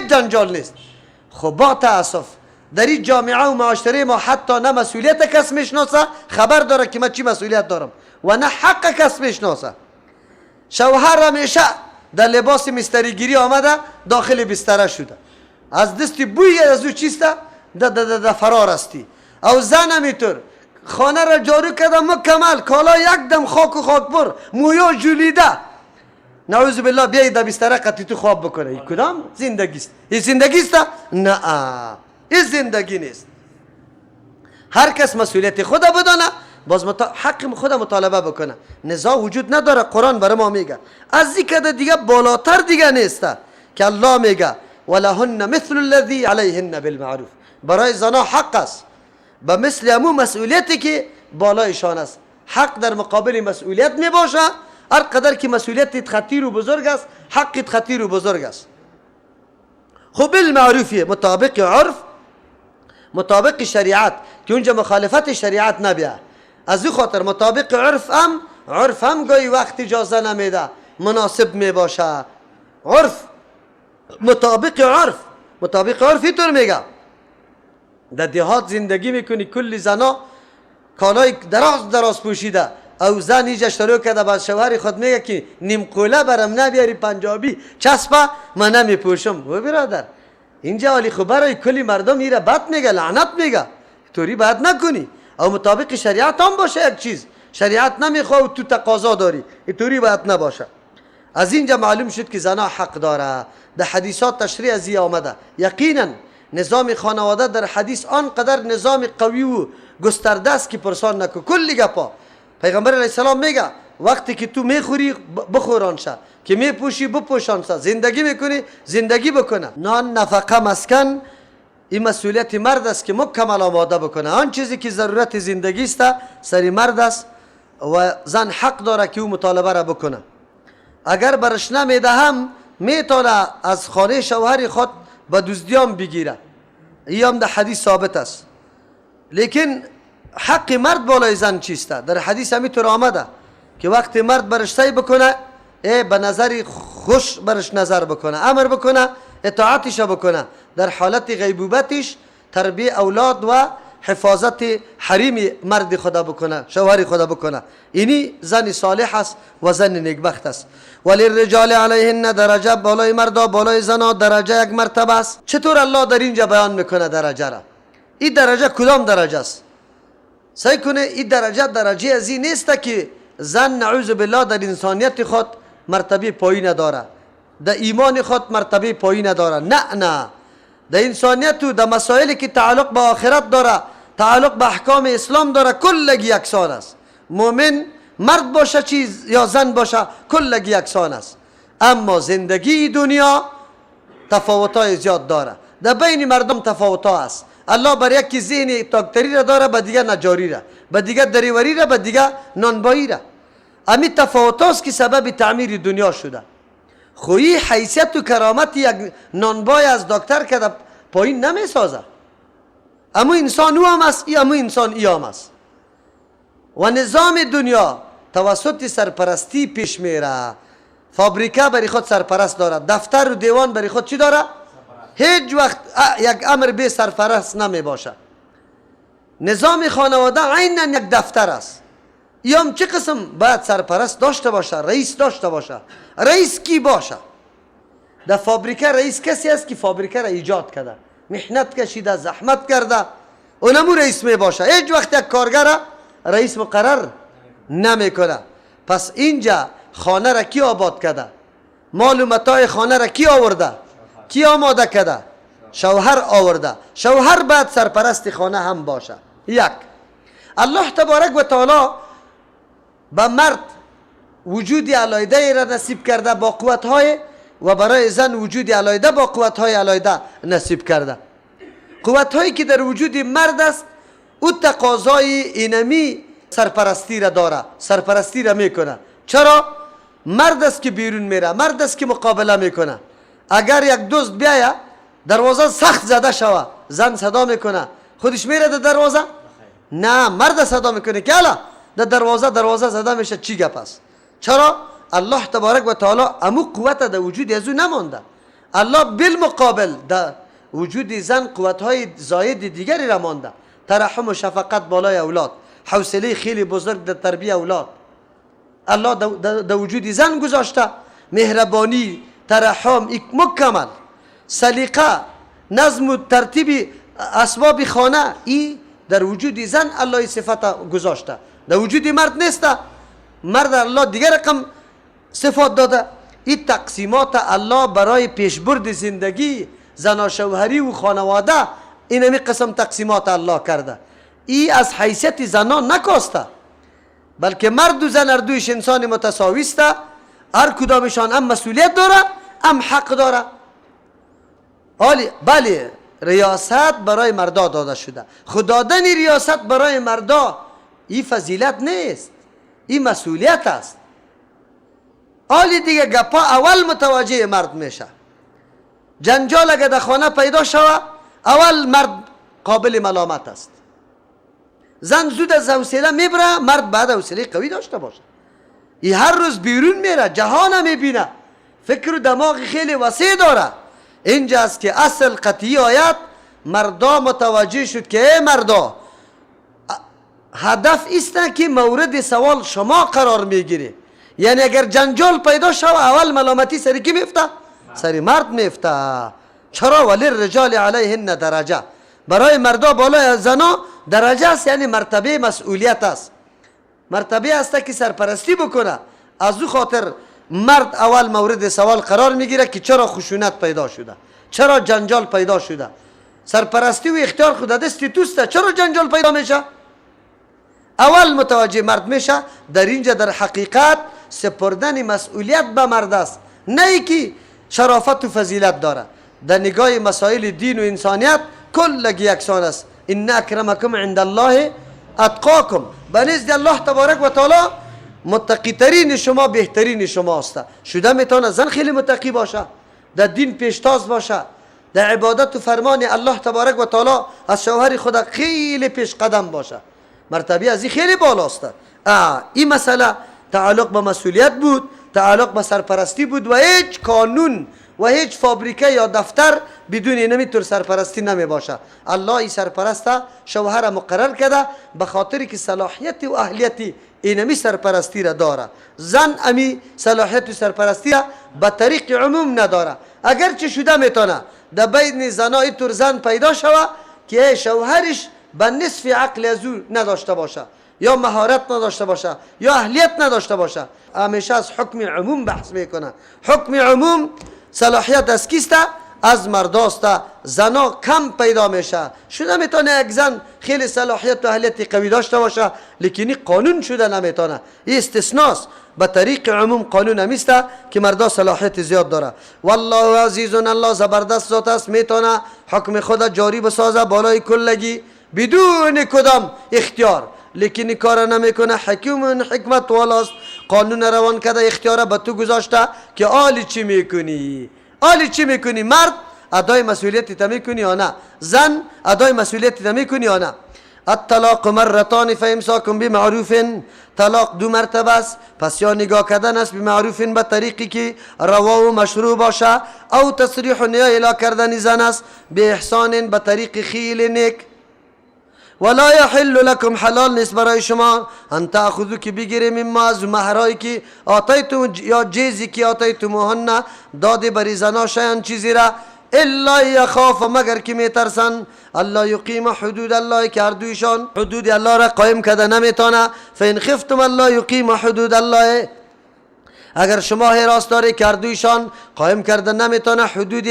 هیچ جنجال نیست. خب با تاسف در این جامعه و معاشره ما حتی نه مسئولیت کس میشناسه، خبر داره که من چی مسئولیت دارم، و نه حق کس میشناسه. شوهر همیشه در لباس مستریگیری آمده داخل بستره شده، از دست بوی از او چیسته ده فرار استی. او زن همیطور خانه را جارو کرده مکمل، کالا یک دم خاک و خاک بر، مویا جولیده، نعوذ بالله، بیای در بستره قطی تو خواب بکنه. این کدام زندگی است؟ این زندگی است؟ نه، این زندگی نیست. هر کس مسئولیت خود بدانه، باز حق خود مطالبه بکنه. نزاع وجود نداره. قرآن برای ما میگه از این کده دیگه بالاتر دیگه نیست که الله میگه ولهن مثل الذی علیهن بالمعروف. برای زنا حق است به مثل امو مسئولیتی که بالایشان است. حق در مقابل مسئولیت می باشه. هر قدر که مسئولیت خطیر و بزرگ است، حقت خطیر و بزرگ است. خب بالمعروف مطابق عرف، مطابق شریعت، که اونجا مخالفت شریعت نبیه. از این خاطر مطابق عرف هم، عرف هم گاهی وقت اجازه نمیده، مناسب می باشه. عرف مطابق عرف، مطابق عرف اینطور میگه. در دهات زندگی میکنی، کلی زنا کالای دراز دراز پوشیده، او زن اینجا شروع کرده با شوهر خود میگه که نیم قوله برم نبیاری پنجابی چسبه من نمیپوشم. و برادر اینجا عالی خب برای کلی مردم ایره بد میگه، لعنت میگه، توری بد نکنی. او مطابق شریعت هم باشه یک چیز، شریعت نمیخواه و تو تقاضا داری، اینطوری باید نباشه. از اینجا معلوم شد که زنا حق داره. در حدیثات تشریح از این آمده. یقینا نظام خانواده در حدیث آنقدر نظام قوی و گسترده است که پرسان نکو. کلی گپا پیغمبر علیه السلام میگه وقتی که تو میخوری بخوران شه، که میپوشی بپوشان شه، زندگی میکنی زندگی بکنه. نان، نفقه، مسکن، این مسئولیت مرد است که مکمل آماده بکنه. آن چیزی که ضرورت زندگی است سری مرد است و زن حق داره که او مطالبه را بکنه. اگر برش نمیده هم میتونه از خانه شوهر خود به دزدیام بگیره، این هم در حدیث ثابت است. لیکن حق مرد بالای زن چیست؟ در حدیث همینطور آمده که وقتی مرد برش سعی بکنه، ای به نظر خوش برش نظر بکنه، امر بکنه، اطاعتش بکنه، در حالت غیبوبتش تربیه اولاد و حفاظت حریم مرد خدا بکنه، شوهر خدا بکنه. اینی زن صالح است و زن نیکبخت است. وللرجال علیهن درجه، بالای مردا بالای زنا درجه یک مرتبه است. چطور الله در اینجا بیان میکنه درجه را؟ این درجه کدام درجه است؟ سعی کنه این درجه درجه از این نیست که زن نعوذ بالله در انسانیت خود مرتبه پایین نداره، در ایمان خود مرتبه پایین نداره. نه نه، در انسانیت و در مسائلی که تعلق به آخرت داره، تعلق به احکام اسلام داره، کلگی یکسان است. مؤمن مرد باشه چیز یا زن باشه کلگی یکسان است. اما زندگی دنیا تفاوت‌های زیاد داره، در بین مردم تفاوت‌ها است. الله بر یکی ذهن دکتری را داره، به دیگه نجاری را، به دیگه دریوری را، به دیگه نانبایی را. امی تفاوت هاست که سبب تعمیر دنیا شده. خویی حیثیت و کرامت یک نانبای از دکتر که پایین نمی سازه. اما انسان او هم است، اما انسان ای هم است. و نظام دنیا توسط سرپرستی پیش میره. فابریکه برای خود سرپرست داره، دفتر و دیوان برای خود چی داره؟ هیچ وقت یک امر به سرپرست نمی باشه. نظام خانواده عینا یک دفتر است. یا چه قسم باید سرپرست داشته باشه، رئیس داشته باشه. رئیس کی باشه؟ در فابریکه رئیس کسی است که فابریکه را ایجاد کرده، محنت کشیده، زحمت کرده، اونمو رئیس می باشه. هیچ وقت یک کارگر رئیس مقرر نمیکنه. پس اینجا خانه را کی آباد کرده؟ مال و متاع خانه را کی آورده؟ کی آماده کرده؟ شوهر آورده. شوهر باید سرپرست خانه هم باشه. یک، الله تبارک و تعالی به مرد وجود علایده را نصیب کرده با قوتهای و برای زن وجود علایده با قوتهای علایده نصیب کرده. قوتهایی که در وجود مرد است او تقاضای اینمی سرپرستی را داره، سرپرستی را میکنه. چرا؟ مرد است که بیرون میره، مرد است که مقابله میکنه. اگر یک دزد بیایه دروازه سخت زده شوه، زن صدا میکنه، خودش میره در دروازه؟ نه، مرد صدا میکنه که الا در دروازه دروازه زده میشه، چی گپ است؟ چرا؟ الله تبارک و تعالی امو قوت در وجود از او نمانده. الله بالمقابل در وجود زن قوتهای زاید دیگری را مانده، ترحم و شفقت بالای اولاد، حوصله خیلی بزرگ در تربیه اولاد الله در وجود زن گذاشته، مهربانی، ترحم مکمل، سلیقه، نظم و ترتیب اسباب خانه، ای در وجود زن الله صفت گذاشته، در وجود مرد نیست. مرد الله دیگر رقم صفات داده. این تقسیمات الله برای پیشبرد زندگی زنا شوهری و خانواده این قسم تقسیمات الله کرده. ای از حیثیت زنان نکاسته، بلکه مرد و زن هر دویش انسان متساوی است، هر کدامشان هم مسئولیت داره هم حق داره. بله ریاست برای مردا داده شده. خود دادن ریاست برای مردا این فضیلت نیست، این مسئولیت است. حالی دیگه گپا اول متوجه مرد میشه. جنجال اگه در خانه پیدا شوه اول مرد قابل ملامت است. زن زود از حوصله میبره، مرد بعد حوصله قوی داشته باشه. ای هر روز بیرون میره، جهان میبینه، فکر و دماغ خیلی وسیع داره. اینجاست که اصل قطعی آیت مردا متوجه شد که ای مردا، هدف است که مورد سوال شما قرار میگیره. یعنی اگر جنجال پیدا شوه اول ملامتی سری کی میفته؟ سری مرد میفته. چرا؟ ولی الرجال علیهن درجه، برای مردا بالای زنا درجه است، یعنی مرتبه مسئولیت است، مرتبه است که سرپرستی بکنه. از او خاطر مرد اول مورد سوال قرار میگیره که چرا خشونت پیدا شده، چرا جنجال پیدا شده. سرپرستی و اختیار خود دست توست، چرا جنجال پیدا میشه؟ اول متوجه مرد میشه. در اینجا در حقیقت سپردن مسئولیت به مرد است، نه ای که شرافت و فضیلت داره. در نگاه مسائل دین و انسانیت کلگی یکسان است. ان اکرمکم عند الله اتقاکم، به نزد الله تبارک و تعالی متقی ترین شما بهترین شما است. شده میتونه زن خیلی متقی باشه، در دین پیشتاز باشه، در عبادت و فرمان الله تبارک و تعالی از شوهر خود خیلی پیش قدم باشه، مرتبه از این خیلی بالاست. این مسئله تعلق به مسئولیت بود، تعلق به سرپرستی بود و هیچ قانون و هیچ فابریکه یا دفتر بدون نمیتور سرپرستی نمی باشه. الله این سرپرست شوهر مقرر کرده به خاطر که صلاحیت و اهلیت اینمی سرپرستی را داره. زن امی صلاحیت و سرپرستی را به طریق عموم نداره. اگرچه شده میتونه در بین زنا اینطور زن پیدا شوه که شوهرش به نصف عقل از او نداشته باشه، یا مهارت نداشته باشه، یا اهلیت نداشته باشه. همیشه از حکم عموم بحث میکنه. حکم عموم صلاحیت از کیست؟ از مرداست. زنا کم پیدا میشه. شده میتونه یک زن خیلی صلاحیت و اهلیت قوی داشته باشه، لیکن قانون شده نمیتونه. این استثناست. به طریق عموم قانون همیست که مردا صلاحیت زیاد داره. والله عزیز، الله زبردست ذات است، میتونه حکم خود جاری بسازه بالای کلگی بدون کدام اختیار، لیکن کار نمیکنه. حکیم حکمت والاست، قانون روان کرده، اختیار به تو گذاشته که آلی چی میکنی، آلی چی میکنی. مرد ادای مسئولیت تا میکنی یا نه، زن ادای مسئولیت تا میکنی یا نه. الطلاق مرتان فامساک بمعروف، طلاق دو مرتبه است، پس یا نگاه کردن است بمعروف به طریقی که روا و مشروع باشه، او تصریح یا اعلا کردن زن است به احسان به طریق خیلی نیک. ولا يحل لكم، حلال نیست برای شما ان تأخذوا که بگیری مما از مهرایی که آتیتم یا جیزی که آتیتموهن داده بری زنا شیئا چیزی را، الا یخاف مگر که میترسن الله یقیم حدود الله، که هر دویشان حدود الله را قایم کرده نمیتونه. فان خفتم الله یقیم حدود الله، اگر شما حراس داری که هر دویشان قایم کرده نمیتونه حدود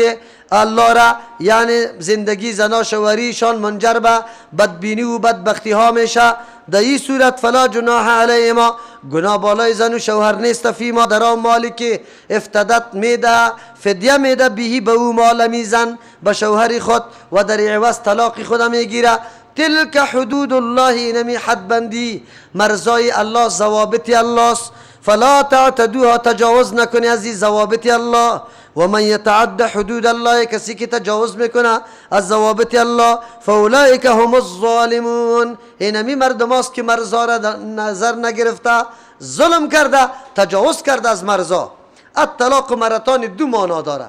الله را، یعنی زندگی زنا شوهریشان منجر به بدبینی و بدبختی ها میشه، در این صورت فلا جناح علیهما، گناه بالای زن و شوهر نیست، فیما در آن مالی که افتدت میده، فدیه میده، بهی به او مال میزن به شوهر خود و در عوض طلاق خود میگیره. تلک حدود الله، اینمی حد بندی مرزای الله، ضوابط الله است. فلا تعتدوها، تجاوز نکنی از این ضوابط الله. و من یتعد حدود الله، کسی که تجاوز میکنه از ضوابط الله، فاولئک هم الظالمون، اینمی مردم است که مرزا را نظر نگرفته، ظلم کرده، تجاوز کرده از مرزا. الطلاق مرتان دو معنا داره.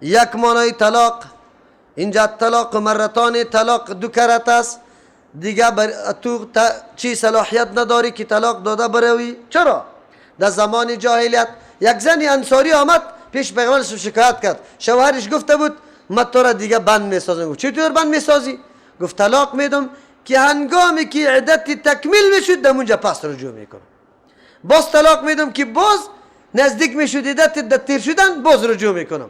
یک معنای طلاق اینجا طلاق مرتان، طلاق دو کرت است دیگه. بر تو چی صلاحیت نداری که طلاق داده بروی. چرا؟ در زمان جاهلیت یک زنی انصاری آمد پیش پیغمبر شکایت کرد. شوهرش گفته بود من تو را دیگه بند میسازم. گفت چطور بند میسازی؟ گفت طلاق میدم که هنگامی که عدت تکمیل میشد در اونجا پس رجوع میکنم. باز طلاق میدم که باز نزدیک میشد عدت تیر شدن باز رجوع میکنم.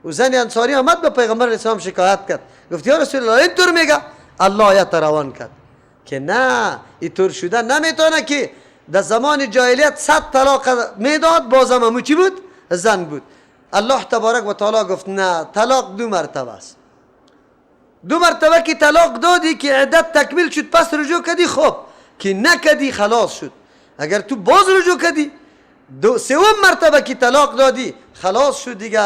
و زن انصاری آمد به پیغمبر اسلام شکایت کرد. گفت یا رسول الله اینطور میگه. الله آیت روان کرد که نه، اینطور شده نمیتونه که در زمان جاهلیت 100 طلاق میداد بازم همو چی بود؟ زن بود. الله تبارک و تعالی گفت نه، طلاق دو مرتبه است. دو مرتبه که طلاق دادی که عدت تکمیل شد پس رجوع کردی، خب که نکردی خلاص شد. اگر تو باز رجوع کردی دو سوم مرتبه که طلاق دادی خلاص شد دیگه.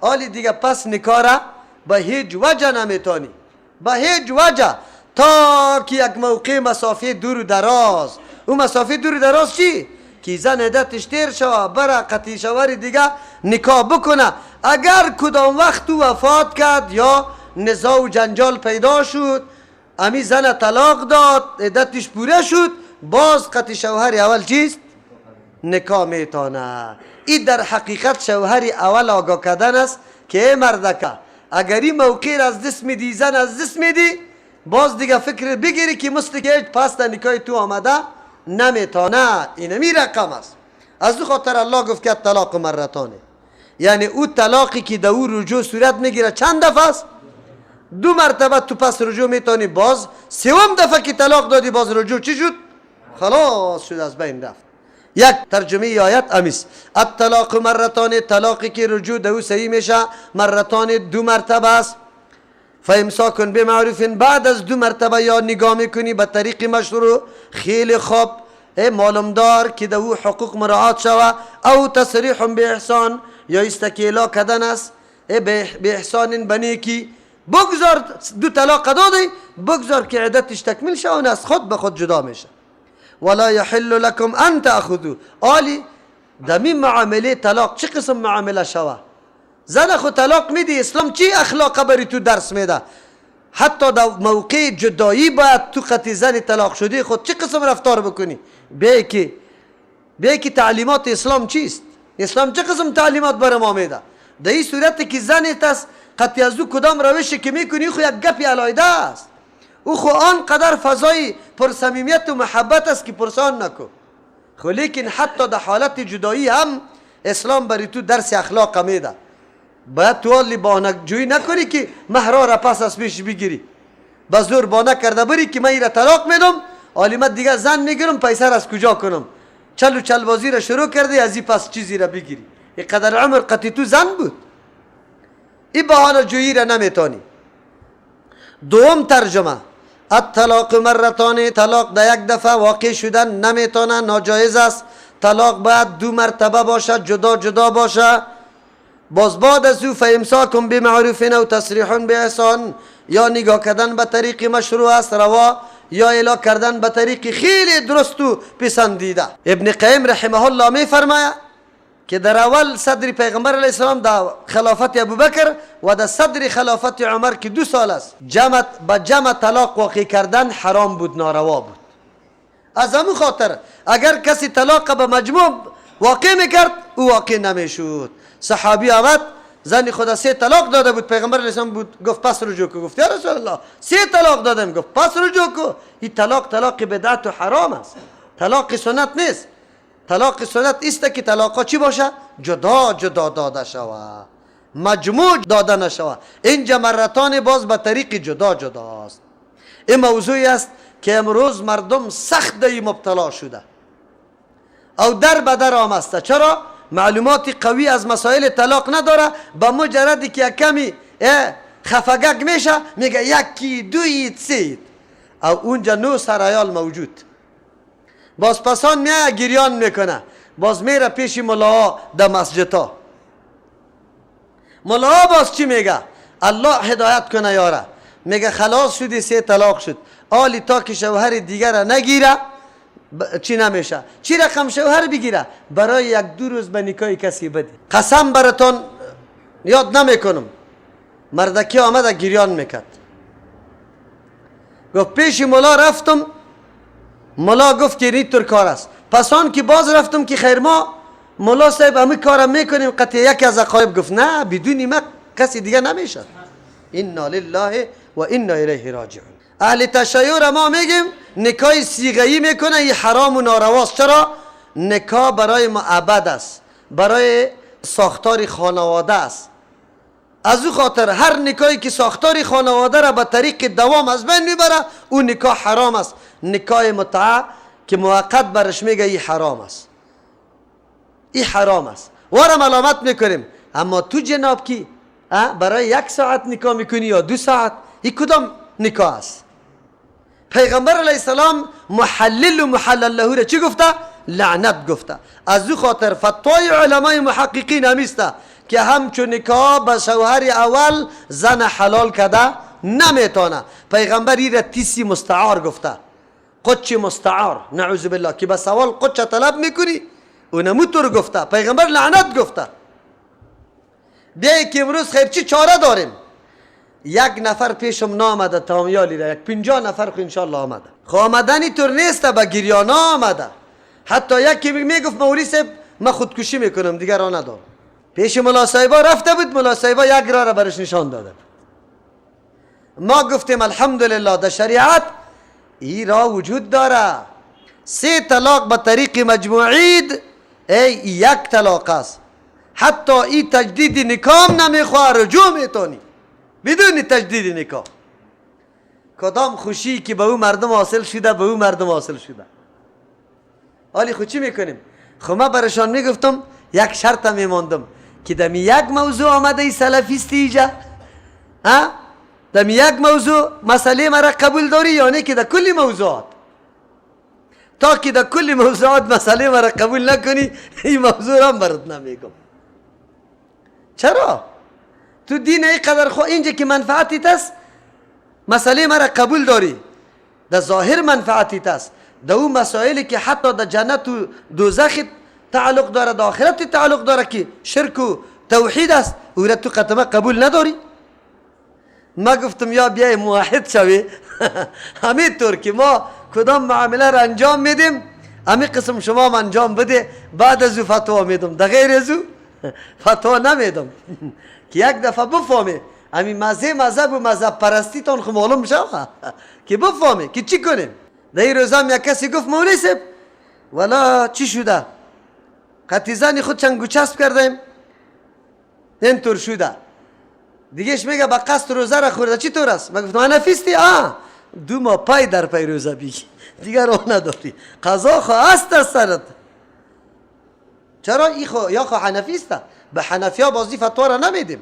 آلی دیگه پس نکاره به هیچ وجه نمیتونی، به هیچ وجه، تا که یک موقع مسافه دور و دراز. اون مسافه دور و دراز چی؟ که زن عدتش تیر شوه بره قطعی شوهر دیگه نکاح بکنه. اگر کدام وقت او وفات کرد یا نزاع و جنجال پیدا شد، امی زن طلاق داد، عدتش پوره شد، باز قطعی شوهر اول چیست؟ نکاح میتونه. این در حقیقت شوهر اول آگاه کردن است که ای مردکه اگر این موقع را از دست میدی، زن از دست میدی، باز دیگه فکر بگیری که مثل که پس در نکاح تو آمده نمیتونه. اینمی رقم است. از دو خاطر الله گفت که طلاق مرتانه، یعنی او طلاقی که در او رجوع صورت میگیره چند دفعه است؟ دو مرتبه تو پس رجوع میتونی. باز سوم دفعه که طلاق دادی باز رجوع چی شد؟ خلاص شد، از بین رفت. یک ترجمه آیت امیس الطلاق مرتان، طلاقی که رجوع در او صحیح میشه مرتان دو مرتبه است. فامساک بمعروف، بعد از دو مرتبه یا نگاه میکنی به طریق مشروع خیلی خوب معلومدار که در او حقوق مراعات شوه، او تصریح به احسان یا استکیلا کردن است به احسان بنیکی. بگذار دو طلاق دادی، بگذار که عدتش تکمیل شوه، از خود به خود جدا میشه. ولا يحل لكم ان تاخذوا. آلی دمی معامله طلاق چه قسم معامله شوه؟ زن خود طلاق میدی، اسلام چی اخلاق بری تو درس میده؟ حتی در موقع جدایی باید تو قطعی زن طلاق شده خود چه قسم رفتار بکنی؟ بیای که تعلیمات اسلام چیست؟ اسلام چه قسم تعلیمات بر ما میده؟ در این صورت که زن است قطعی از او کدام روش که میکنی خو یک گپی علایده است. او خو آنقدر فضای پرصمیمیت و محبت است که پرسان نکو. خو لیکن حتی در حالت جدایی هم اسلام بری تو درس اخلاق میده. باید تو آلی بانک جویی نکنی که مهرا را پس از پیش بگیری، به زور بانک کرده بری که من ایره طلاق میدم، آلی من دیگه زن میگیرم، پیسه را از کجا کنم؟ چل و چل بازی را شروع کردی از این پس چیزی را بگیری. این قدر عمر قطعی تو زن بود، این بهانه جویی را نمیتونی. دوم ترجمه الطلاق مرتان، طلاق در یک دفعه واقع شدن نمیتونه، ناجایز است. طلاق باید دو مرتبه باشه، جدا جدا باشه. باز بعد از او فامساک بمعروف او تصریح باحسان، یا نگاه کردن به طریق مشروع است روا، یا اعلا کردن به طریق خیلی درست و پسندیده. ابن قیم رحمه الله می فرماید که در اول صدر پیغمبر علیه السلام در خلافت ابوبکر و در صدر خلافت عمر که 2 سال است، جمع به جمع طلاق واقع کردن حرام بود، ناروا بود. از همون خاطر اگر کسی طلاق به مجموع واقع میکرد او واقع نمیشد. صحابی آمد زن خود 3 طلاق داده بود، پیغمبر علیه السلام بود، گفت پس رجوع کو. گفت یا رسول الله 3 طلاق دادم. گفت پس رجوع کو. این طلاق طلاق بدعت و حرام است، طلاق سنت نیست. طلاق سنت است که طلاقا چی باشه؟ جدا جدا داده شوه، مجموع داده نشوه. اینجا مرتان باز به طریق جدا جدا است. این موضوعی است که امروز مردم سخت در مبتلا شده او در به در آمسته. چرا؟ معلومات قوی از مسائل طلاق نداره. به مجردی که کمی خفگک میشه میگه یکی دویت سید، او اونجا 9 سرایال موجود. باز پسان میایه گریان میکنه، باز میره پیش ملاها در مسجدها. ملاها باز چی میگه؟ الله هدایت کنه یاره. میگه خلاص شدی، 3 طلاق شد، آلی تا که شوهر دیگر را نگیره چی نمیشه. چی رقم شوهر بگیره؟ برای 1-2 روز به نکاح کسی بدی. قسم براتون یاد نمیکنم، مردکی آمده گریان میکرد، گفت پیش ملا رفتم، ملا گفت که این طور کار است. پس آن که باز رفتم که خیر ما ملا صاحب همین کارم میکنیم قطعی، یکی از اقارب گفت نه بدون ما کسی دیگه نمیشه. انا لله و انا الیه راجعون. اهل تشیع ما میگیم نکاح صیغه‌ای میکنه، این حرام و نارواست. چرا؟ نکاح برای معبد است، برای ساختار خانواده است. از او خاطر هر نکاحی که ساختار خانواده را به طریق دوام از بین میبره او نکاح حرام است. نکاح متعه که موقت برش میگه این حرام است، این حرام است، وارم علامت میکنیم. اما تو جناب کی برای 1 ساعت نکاح میکنی یا 2 ساعت، این کدام نکاح است؟ پیغمبر علیه السلام محلل و محلل له را چی گفته؟ لعنت گفته. از او خاطر فتوای علمای محققین همیسته که همچون نکاح به شوهر اول زن حلال کده نمیتونه. پیغمبر ای را تیسی مستعار گفته، قچ مستعار، نعوذ بالله، که به سوال قچ طلب میکنی اونمو طور گفته. پیغمبر لعنت گفته. بیایی که امروز خیر چی چاره داریم؟ یک نفر پیشم نامده تامیالی را، 50 نفر خو انشالله آمده. خو آمدنی طور نیست، به گریانا آمده. حتی یکی میگفت مولی صاحب من خودکشی میکنم دیگر را ندارم. پیش ملا صاحبا رفته بود، ملا صاحبا یک راه را برش نشان داده بود. ما گفتیم الحمدلله در شریعت این راه وجود داره. 3 طلاق به طریق مجموعید ای 1 طلاق است. حتی این تجدید نکاح نمیخواه، رجوع میتونی بدون تجدید نکاح. کدام خوشی که به او مردم حاصل شده، به او مردم حاصل شده. حالی خود چی میکنیم؟ خب من برشان میگفتم یک شرط میماندم که دمی یک موضوع آمده ای سلفیستی ایجا، ها؟ دمی یک موضوع مسئله مرا قبول داری یا نه که در کل موضوعات، تا که در کل موضوعات مسئله مرا قبول نکنی این موضوع را برات نمیگم. چرا؟ تو دین ای قدر خو اینجا که منفعتی است مسئله مرا قبول داری، در ظاهر منفعتی است، در اون مسائلی که حتی در جنت و دوزخ تعلق داره، در آخرت تعلق داره که شرک و توحید است، او را تو قطمه قبول نداری. ما گفتم یا بیای موحد شوی همین طور که ما کدام معامله را انجام میدیم همین قسم شما هم انجام بده، بعد از او فتوا میدم، در غیر از او فتوا نمیدم که یک دفعه بفهمی همین مزه مذهب و مذهب پرستی تان خو معلوم شوه که بفهمی که چی کنیم. در این روزا هم یک کسی گفت مولوی صاحب والا چی شده، قطعی زنی خود چنگو چسب کردیم اینطور شده. دیگهش میگه با قصد روزه را خورده چی طور است؟ من گفتم حنفیستی؟ آه 2 ماه پای در پای روزه بیگی دیگه راه نداری، قضا خو است از سرت. چرا؟ ای خو یا خو حنفیسته، به حنفیا بازی فتوا را نمیدیم،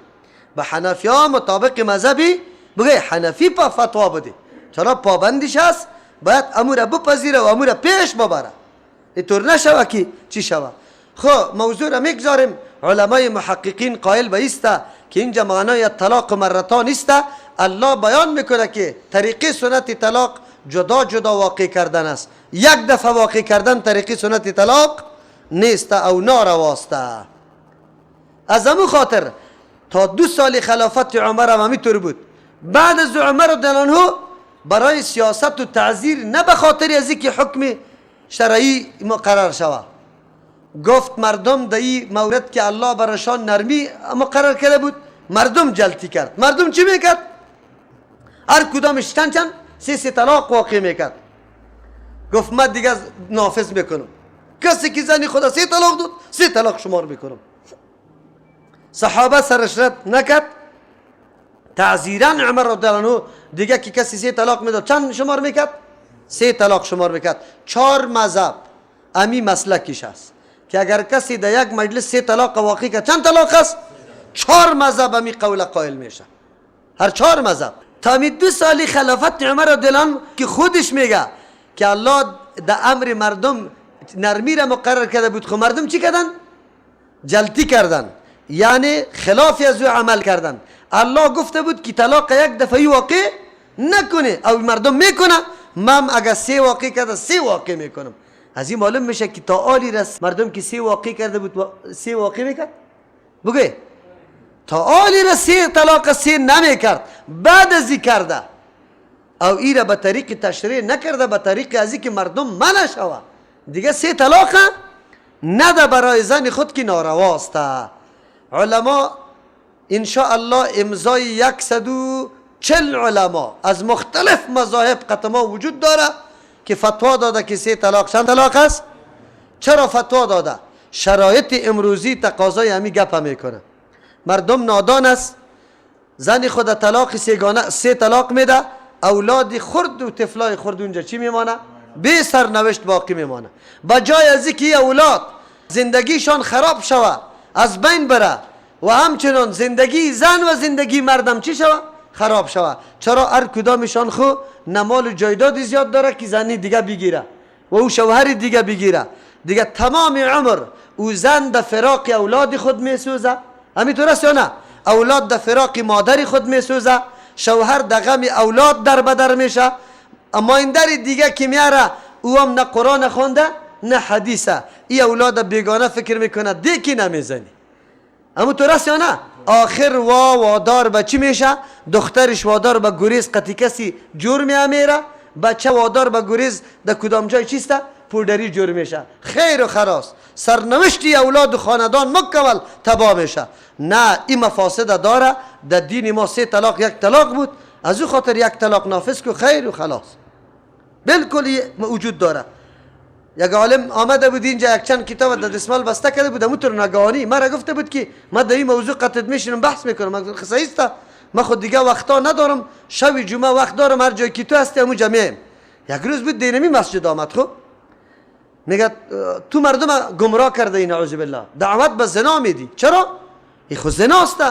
به حنفیا مطابق مذهبی بگه حنفی پا فتوا بده. چرا پابندیش هست، باید امور بپذیره و امور پیش ببره، اینطور نشوه که چی شوه. خب موضوع را میگذاریم. علمای محققین قائل به ایسته که اینجا معنای طلاق مرتان است. الله بیان میکنه که طریق سنت طلاق جدا جدا واقع کردن است، یک دفعه واقع کردن طریق سنت طلاق نیست او نارواست. از امو خاطر تا 2 سال خلافت عمر هم همینطور بود. بعد از عمر رضی الله عنه برای سیاست و تعزیر، نه به خاطر از اینکه حکم شرعی مقرر شود، گفت مردم در این مورد که الله برشان نرمی مقرر کرده بود مردم جلتی کرد. مردم چی میکرد؟ هر کدامش چند چند 3 طلاق واقع میکرد. گفت من دیگه نافذ میکنم، کسی که زنی خدا 3 طلاق داد 3 طلاق شمار میکنم. صحابه سرش رد نکرد. تعزیرا عمر رضی الله عنه دیگه که کسی 3 طلاق میداد چند شمار میکرد؟ 3 طلاق شمار میکرد. 4 مذهب امی مسلکش است که اگر کسی در یک مجلس 3 طلاق واقع کرد چند طلاق است؟ 4 مذهب امی قول قائل میشه، هر 4 مذهب. تا می 2 سالی خلافت عمر رضی الله عنه که خودش میگه که الله در امر مردم نرمی را مقرر کرده بود، خب مردم چی کردن؟ جلتی کردن، یعنی خلاف از او عمل کردن. الله گفته بود که طلاق یک دفعه واقع نکنه، او مردم میکنه، من اگر 3 واقع کرده 3 واقع میکنم. از این معلوم میشه که تا آلی رس مردم که 3 واقع کرده بود 3 واقع میکرد، بگه تا آلی را سه طلاق سه نمی کرد، بعد از کرده او ای را به طریق تشریع نکرده، به طریق ازی که مردم منع شوه دیگه سه طلاق نده برای زن خود که نارواست. علما ان شاء الله امضای 140 علما از مختلف مذاهب قطما وجود داره که فتوا داده که سه طلاق چند طلاق است. چرا فتوا داده؟ شرایط امروزی تقاضای همی گپ میکنه. مردم نادان است، زن خود طلاق سه طلاق میده، اولاد خرد و طفلای خرد اونجا چی میمانه؟ بی سرنوشت باقی میمانه. با جای از اینکه اولاد زندگیشان خراب شوه، از بین بره و همچنان زندگی زن و زندگی مردم چی شوه؟ خراب شوه. چرا؟ هر کدامشان خو نمال و جایداد زیاد داره که زنی دیگه بگیره و او شوهر دیگه بگیره، دیگه تمام عمر او زن در فراق اولاد خود میسوزه. همینطور است یا نه؟ اولاد در فراق مادر خود میسوزه، شوهر در غم اولاد در بدر میشه. اما این در دیگه که میاره او هم نه قرآن خونده نه حدیثه، ای اولاد بیگانه فکر میکنه دیکی نمیزنی. اما تو راست یا نه؟ آخر وادار به چی میشه؟ دخترش وادار به گریز قطی کسی جور میامیره، بچه وادار به گریز در کدام جای چیسته؟ پودری جور میشه. خیر و خراس سرنوشتی اولاد و خاندان مکمل تباه میشه. نه، این مفاسد داره. در دین ما سه طلاق یک طلاق بود، از او خاطر یک طلاق نافذ کو خیر و خلاص بالکل وجود داره. یک عالم آمده بود اینجا یک چند کتاب در دستمال بسته کرده بود، همونطور نگاهانی مرا گفته بود که من در این موضوع قطعت میشینم بحث میکنم. من گفتم صحیح است، من خود دیگه وقتا ندارم، شب جمعه وقت دارم، هر جای که تو هستی همونجا میایم. یک روز بود دینمی مسجد آمد، خب میگه تو مردم گمراه کرده ای، نعوذ بالله، دعوت به زنا میدی. چرا؟ ای خو زناست.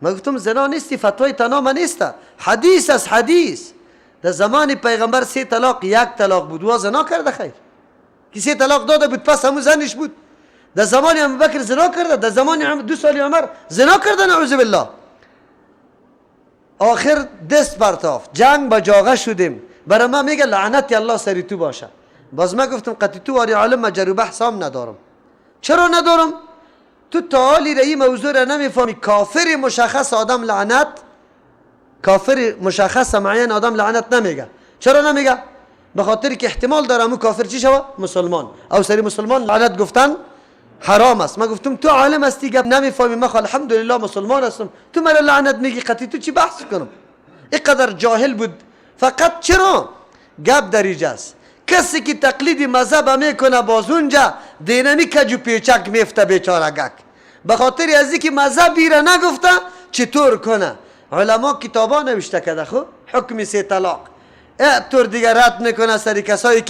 من گفتم زنا نیستی، فتوای تنام نیست، حدیث از حدیث. در زمان پیغمبر سه طلاق یک طلاق بود، و زنا کرده خیر که سه طلاق داده بود پس همون زنش بود. در زمان ابوبکر زنا کرده، در زمان دو سال عمر زنا کرده، نعوذ بالله. آخر دست برتافت، جنگ با جاغه شدیم. برای ما میگه لعنت الله سری تو باشه. باز ما گفتم قطعی تو واری عالم ما جرو بحث هم ندارم. چرا ندارم؟ تو تعالی را این موضوع را نمیفهمی. کافر مشخص آدم لعنت، کافر مشخص معین آدم لعنت نمیگه. چرا نمیگه؟ به خاطر که احتمال داره امو کافر چی شوه؟ مسلمان. او سری مسلمان لعنت گفتن حرام است. ما گفتم تو عالم هستی گپ نمیفهمی، ما الحمدلله مسلمان هستم، تو مرا لعنت میگی، قطعی تو چی بحث کنم؟ اینقدر جاهل بود. فقط چرا گپ دریجه است؟ کسی که تقلید مذهب میکنه باز اونجا دینمی کج و پیچک میفته بیچاره گک، به خاطر از اینکه مذهبی را نگفته چطور کنه. علما کتابا نوشته کرده خو حکم سه طلاق طور دیگه رد میکنه سری کسایی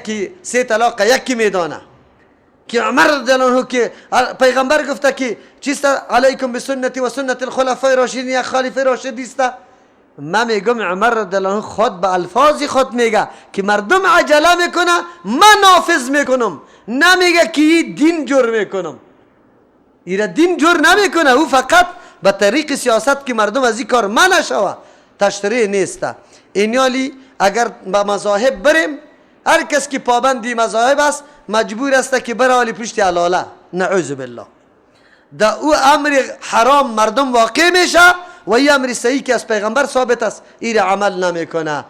که سه طلاق یکی میدانه. که عمر رضی الله عنه که پیغمبر گفته که چیست؟ علیکم بسنتی و سنت الخلفای راشدین، یک خلیفه راشد است. من میگم عمر رضی الله عنه خود به الفاظ خود میگه که مردم عجله میکنه، من نافذ میکنم، نمیگه که دین جور میکنم. ایره دین جور نمیکنه، او فقط به طریق سیاست که مردم از این کار منع شوه، تشریع نیست. اینیالی اگر به مذاهب بریم، هر کس که پابندی مذاهب است مجبور است که بره علی پشت علاله، نعوذ بالله. در او امر حرام مردم واقع میشه و این امر صحیح که از پیغمبر ثابت است ایره عمل نمیکنه.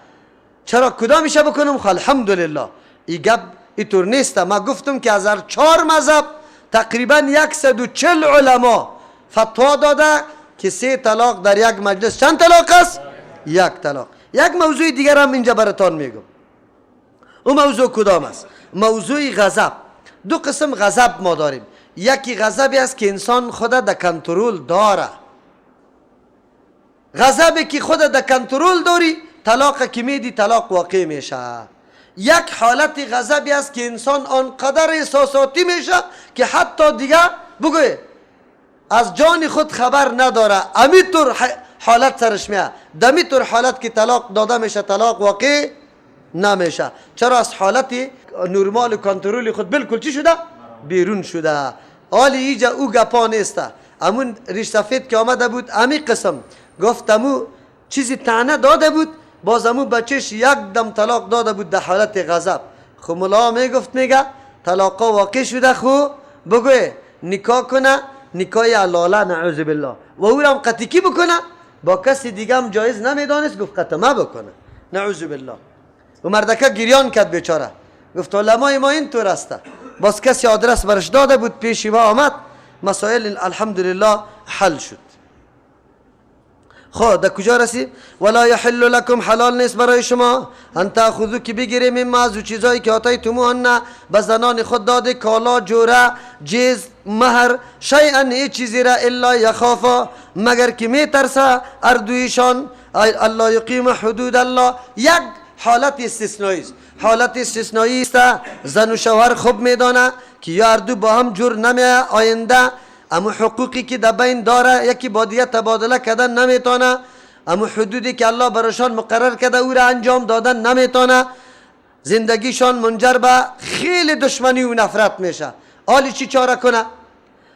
چرا کدام میشه بکنم؟ خب الحمدلله این گپ اینطور نیست. ما گفتم که از هر چهار مذهب تقریبا 140 علما فتوا داده که سه طلاق در یک مجلس چند طلاق است؟ یک طلاق. یک موضوع دیگر هم اینجا براتان میگم. او موضوع کدام است؟ موضوع غضب. دو قسم غضب ما داریم. یکی غضبی است که انسان خود در کنترل داره. غضبی که خود در کنترل داری، طلاق که میدی طلاق واقع میشه. یک حالت غضبی است که انسان آنقدر احساساتی میشه که حتی دیگه بگوی از جان خود خبر نداره، امیطور حالت سرش میاد. دمیطور حالت که طلاق داده میشه طلاق واقع نمیشه. چرا؟ از حالت نرمال و کنترل خود بالکل چی شده؟ بیرون شده. حالی ایجا او گپا نیسته. امون ریش سفید که آمده بود امی قسم گفت، امو چیزی طعنه داده بود، باز امو بچهش یک دم طلاق داده بود در حالت غضب. خب ملا میگفت میگه طلاقا واقع شده، خو بگوی نکاح کنه، نکاح حلاله، نعوذ بالله. و او را هم قطعی کی بکنه؟ با کسی دیگه هم جایز نمیدانست، گفت قطع ما بکنه، نعوذ بالله. و مردکه گریان کرد بیچاره، گفت علمای ما اینطور است. باز کسی آدرس برش داده بود، پیشی ما آمد، مسائل الحمدلله حل شد. خب در کجا رسید؟ ولا یحل لکم، حلال نیست برای شما، ان تاخذوا، که بگیری، مما، از چیزایی که آتیتموهن، به زنان خود داده، کالا، جوره، جیز، مهر، شیئا، ای چیزی را، الا یخافا، مگر که میترسه اردویشان، الا یقیم حدود الله. یک حالت استثنایی است، حالت استثنایی است. زن و شوهر خوب میدانه که یا اردو با هم جور نمیه آینده، اما حقوقی که در بین داره یکی با دیگه تبادله کردن نمیتونه، اما حدودی که الله برایشان مقرر کرده او را انجام دادن نمیتونه، زندگیشان منجر به خیلی دشمنی و نفرت میشه. حالی چی چاره کنه؟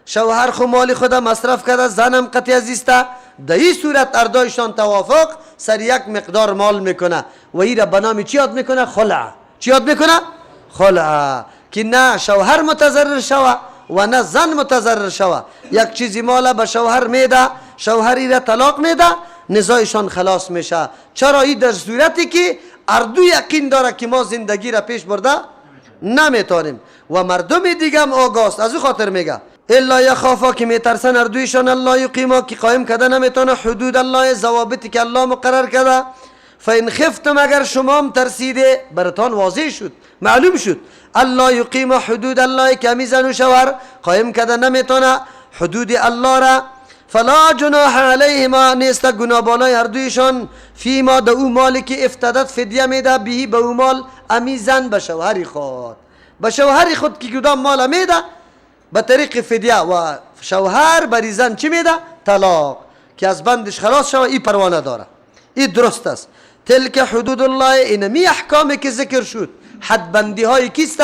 شوهر خو مال خود مصرف کرده، زنم قطعی عزیزته. در این صورت اردایشان توافق سر یک مقدار مال میکنه و این را به نام چی یاد میکنه؟ خلع. چی یاد میکنه؟ خلع. که نه شوهر متضرر شوه و نه زن متضرر شوه. یک چیزی مال به شوهر میده، شوهری را طلاق میده، نزاعشان خلاص میشه. چرا؟ این در صورتی که اردو یقین داره که ما زندگی را پیش برده نمیتونیم و مردم دیگه هم آگاست، از او خاطر میگه الا یخافا، که میترسن اردویشان، الا یقیما، که قایم کرده نمیتونه، حدود الله، ضوابطی که الله مقرر کرده. فان خفتم، اگر شما هم ترسیده، براتان واضح شد، معلوم شد، الا یقیم حدود الله، که همی زن و شوهر قایم کرده نمیتونه حدود الله را، فلا جناح علیهما، نیست گناه بالای هر دویشان، فیما، در او مالی که افتدت، فدیه میده، بهی، به او مال، امی زن به شوهری خود، به شوهری خود که کدام مال میده به طریق فدیه، و شوهر بری زن چی میده؟ طلاق، که از بندش خلاص شوه، ای پروا نداره، ای درست است. تلک حدود الله، اینمی احکامی که ذکر شد، حد بندی های کیست؟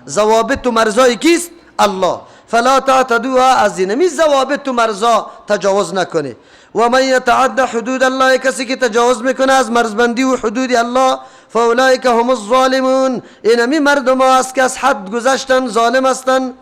ضوابط و مرزای کیست؟ الله. فلا تعتدوها، از اینمی ضوابط و مرزا تجاوز نکنه. و من یتعد حدود الله، کسی که تجاوز میکنه از مرزبندی و حدود الله، فاولئک هم الظالمون، اینمی مردم است که از حد گذشتن، ظالم هستن.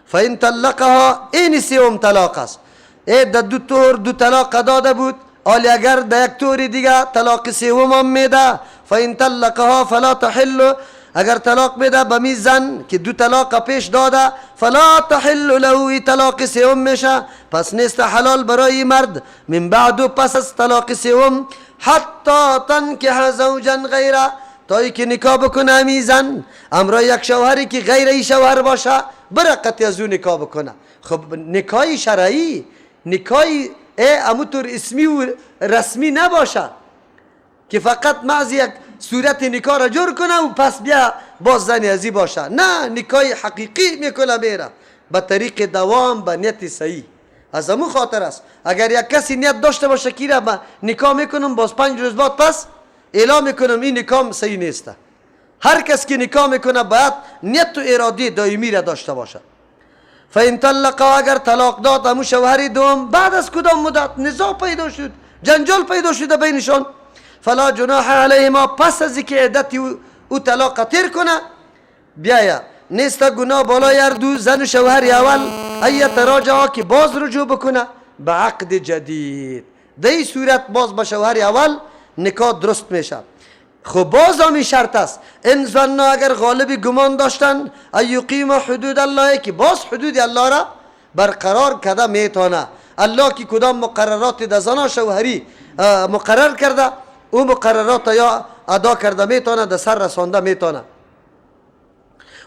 فإن طلقها، این سوم طلاق است. ای در دو طور دو طلاق داده بود، حالی اگر در یک طور دیگه طلاق سوم هم میده، فإن طلقها فلا تحل، اگر طلاق میده به می زن که دو طلاق پیش داده، فلا تحل له، ای طلاق سوم میشه، پس نیست حلال برای مرد، من بعد، پس از طلاق سوم، حتی تنکح زوجا غیره، تا که نکاح بکنه امی زن امرای یک شوهری که غیر ای شوهر باشه، بره قطع از او نکاح بکنه. خب نکاح شرعی، نکاح اموطور اسمی و رسمی نباشه که فقط محض یک صورت نکاح را جور کنه و پس بیا باز زن ازی باشه. نه، نکاح حقیقی میکنه میره به طریق دوام، به نیت صحیح. از امو خاطر است اگر یک کسی نیت داشته باشه که را نکاح میکنم، باز 5 روز بعد پس اعلام میکنم، این نکاح صحیح نیست. هر کس که نکاح میکنه باید نیت و اراده دائمی را داشته باشه. فإن طلق، اگر طلاق داد امو شوهر دوم، بعد از کدام مدت نزاع پیدا شد، جنجال پیدا شده بینشان، فلا جناح علیهما، پس از اینکه عدت او طلاق تیر کنه بیایا، نیست گناه بالای هر دو زن و شوهر اول، ان یتراجعا، که باز رجوع بکنه به عقد جدید. در این صورت باز به شوهر اول نکاح درست میشه. خب باز هم شرط است، ان ظنا، اگر غالب گمان داشتن، ان یقیم حدود الله، که باز حدود الله را برقرار کرده میتونه. الله که کدام مقررات در زنا شوهری مقرر کرده، او مقررات یا ادا کرده میتونه، در سر رسانده میتونه.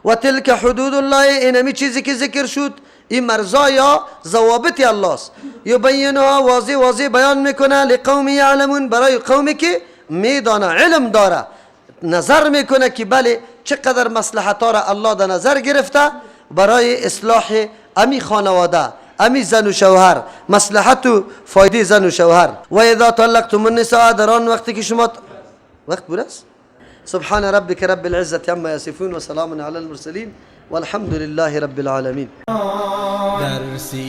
و تلک حدود الله، اینمی چیزی که ذکر شد، این مرزا یا ضوابط الله است، یبینها، واضح واضح بیان میکنه، لقوم یعلمون، برای قومی که میدانه، علم داره، نظر میکنه که بله، چقدر مصلحت را الله در نظر گرفته برای اصلاح امی خانواده، امی زن و شوهر، مصلحت و فایده زن و شوهر. و اذا طلقتم النساء، در آن وقتی که شما وقت بود است. سبحان ربك رب العزة عما يصفون وسلام على المرسلين والحمد لله رب العالمين. درسی.